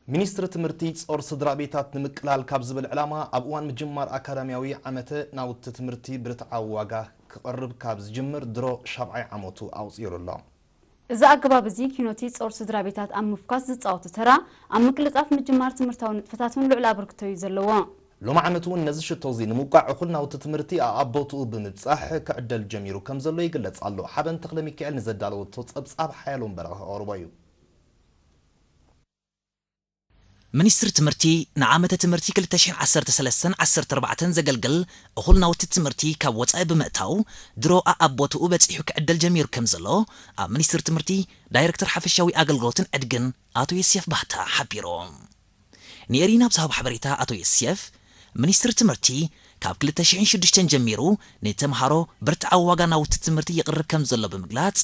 ሚኒስትሪ ትምህርቲ ጾር ስድራ ቤታት ንምቅላል ካብ ዝብል ዕላማ ኣብ እዋን ምጅማር ኣካዳሚያዊ ዓመተ ናውቲ ትምህርቲ ብርትዓዊ ዋጋ ክቐርብ ካብ ዝጅምር ድሮ ሻብዓይ ዓመቱ ኣቑጺሩ ኣሎ። እዚ ኣገባብ እዚ ኪኖቲ ጾር ስድራ ቤታት ኣብ ምፍኳስ ዝጻወቶ ተራ ኣብ ምቅልጣፍ ምጅማር ትምህርታዊ ንጥፈታት እውን ልዑል ኣበርክቶ እዩ ዘለዎ። ሎም ዓመት እውን ነዚ ሽቶ እዚ ንምውቃዕ እኹል ናውቲ ትምህርቲ ኣኣብ ቦትኡ ብምብጻሕ ክዕደል ጀሚሩ ከም ዘሎ ይግለጽ ኣሎ። ሓበን ተኽለሚካኤል ንዘዳለወቶ ጸብጻብ ሓያሎም በረኸ ከቕርቦ እዩ። ሚኒስትሪ ትምህርቲ ንዓመተ ትምህርቲ ክልተ ሽሕን ዓሰርተ ሰለስተን ዓሰርተ ኣርባዕተን ዘገልግል እኹል ናውቲ ትምህርቲ ካብ ወፃኢ ብምእታው ድሮ ኣኣብ ቦትኡ በፂሑ ክዕደል ጀሚሩ ከም ዘሎ ኣብ ሚኒስትሪ ትምህርቲ ዳይረክተር ሓፈሻዊ ኣገልግሎትን ዕድግን ኣቶ የስየፍ ባህታ ሓቢሮም። ንኤሪና ኣብ ዝሃቦ ሓበሬታ ኣቶ የስየፍ፣ ሚኒስትሪ ትምህርቲ ካብ ክልተ ሽሕን ሽዱሽተን ጀሚሩ ንተምሃሮ ብርትዓዊ ዋጋ ናውቲ ትምህርቲ ይቕርብ ከም ዘሎ ብምግላፅ፣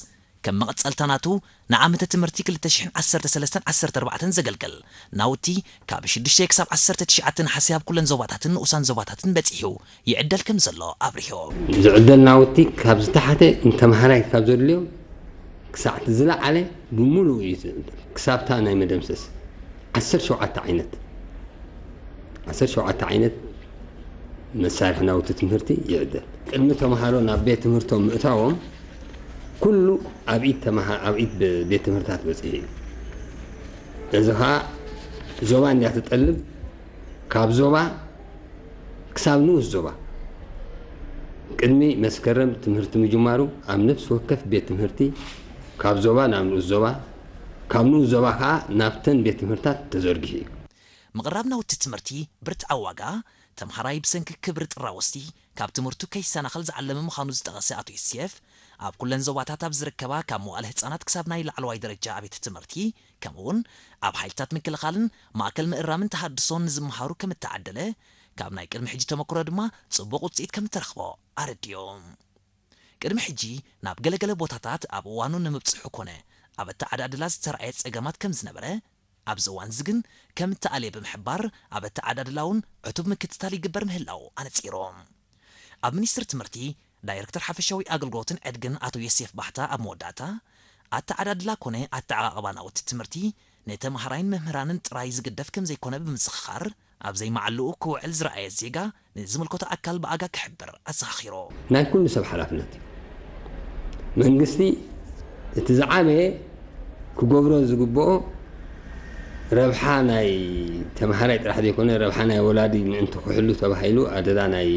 ከም መቐፀልታ ናቱ ንዓመተ ትምህርቲ ክልተ ሽሕን ዓሰርተ ሰለስተን ዓሰርተ ኣርባዕተን ዘገልግል ናውቲ ካብ ሽዱሽተ ክሳብ ዓሰርተ ትሽዓተ ነሓሰ ኣብ ኩለን ዞባታትን ንኡሳን ዞባታትን በፂሑ ይዕደል ከም ዘሎ ኣብሪሆም። ዝዕደል ናውቲ ካብ ዝተሓተ ንተምሃራይ ካብ ዘድልዮም ክሳዕ እቲ ዝለዓለ ብምሉኡ እዩ ዝዕደል። ክሳብታ ናይ መደምሰስ ዓሰርተ ሸውዓተ ዓይነት ዓሰርተ ሸውዓተ ዓይነት መሳርሒ ናውቲ ትምህርቲ ይዕደል። ቅድሚ ተምሃሮ ናብ ቤት ትምህርቶም ምእታዎም ኩሉ ኣብ ኢድ ተምሃ ኣብ ኢድ ቤት ትምህርታት በፂሑ እዩ። እዚ ከዓ ዞባ እንድያ ትጠልብ ካብ ዞባ ክሳብ ንኡስ ዞባ ቅድሚ መስከረም ትምህርቲ ምጅማሩ ኣብ ነፍሲ ወከፍ ቤት ትምህርቲ ካብ ዞባ ናብ ንኡስ ዞባ ካብ ንኡስ ዞባ ከዓ ናብተን ቤት ትምህርታት ተዘርጊሑ እዩ። ምቕራብ ናውቲ ትምህርቲ ብርትዓዊ ዋጋ ተምሃራይ ብሰንኪ ክብሪ ጥራ ወስቲ ካብ ትምህርቱ ከይሰናኸል ዝዓለመ ምዃኑ ዝጠቐሰ ኣቶ ዮሴፍ፣ ኣብ ኩለን ዞባታት ኣብ ዝርከባ ካብ መዋእለ ህፃናት ክሳብ ናይ ላዕለዋይ ደረጃ ኣብያተ ትምህርቲ ከምኡውን ኣብ ሓይልታት ምክልኻልን ማእከል ምእራምን ተሃድሶን ንዝመሃሩ ከም እተዓደለ፣ ካብ ናይ ቅድሚ ሕጂ ተመክሮ ድማ ፅቡቕ ውፅኢት ከም እተረኽቦ ኣረዲኦም። ቅድሚ ሕጂ ናብ ገለገለ ቦታታት ኣብ እዋኑ ንምብፅሑ ኮነ ኣብ ኣተዓዳድላ ዝተረኣየ ፀገማት ከም ዝነበረ፣ ኣብዚ እዋን እዚ ግን ከም እተኣልየ ብምሕባር ኣብ ኣተዓዳድላ እውን ዕቱብ ምክትታል ይግበር ምህላው ኣነፂሮም። ኣብ ሚኒስትሪ ትምህርቲ ዳይረክተር ሓፈሻዊ ኣገልግሎትን ዕድግን ኣቶ የሴፍ ባህታ ኣብ መወዳእታ፣ ኣተዓዳድላ ኮነ ኣተዓቓቕባ ናውቲ ትምህርቲ ንተምሃራይን መምህራንን ጥራይ ዝግደፍ ከም ዘይኮነ ብምዝኽኻር፣ ኣብ ዘይመዓልኡ ክውዕል ዝረኣየ ዜጋ ንዝምልከቶ ኣካል ብኣጋ ክሕብር ኣዘኻኺሩ። ናይ ኩሉ ሰብ ሓላፍነት እዩ። መንግስቲ እቲ ዝዓበየ ክገብሮ ዝግብኦ ረብሓ ናይ ተምሃራይ ጥራሕ ዘይኮነ ረብሓ ናይ ወላዲ ምእንቲ ክሕሉ ተባሂሉ ኣደዳ ናይ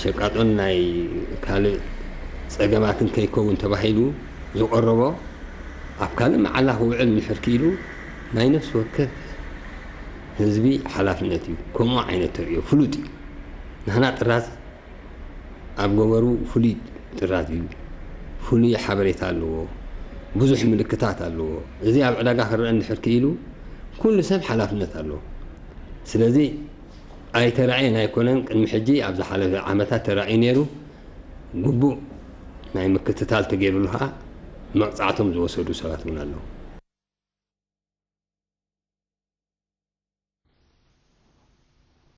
ሸቃጦን ናይ ካልእ ጸገማትን ከይከውን ተባሂሉ ዝቐረቦ ኣብ ካልእ መዓላ ክውዕል እንድሕር ክኢሉ ናይ ነፍሲ ወከፍ ህዝቢ ሓላፍነት እዩ። ከምኡ ዓይነት ተርእዮ ፍሉጥ እዩ። ንሕና ጥራዝ ኣብ ገበሩ ፍሉይ ጥራዝ እዩ። ፍሉይ ሓበሬታ ኣለዎ። ብዙሕ ምልክታት ኣለዎ። እዚ ኣብ ዕዳጋ ክረአ እንድሕር ክኢሉ ኩሉ ሰብ ሓላፍነት ኣለዎ። ስለዚ ኣይተራእየን ኣይኮነን፣ ቅድሚ ሕጂ ኣብ ዝሓለፈ ዓመታት ተራእዩ ነይሩ። ግቡእ ናይ ምክትታል ተገይሩሉ ከዓ መቕፃዕቶም ዝወሰዱ ሰባት እውን ኣለዉ።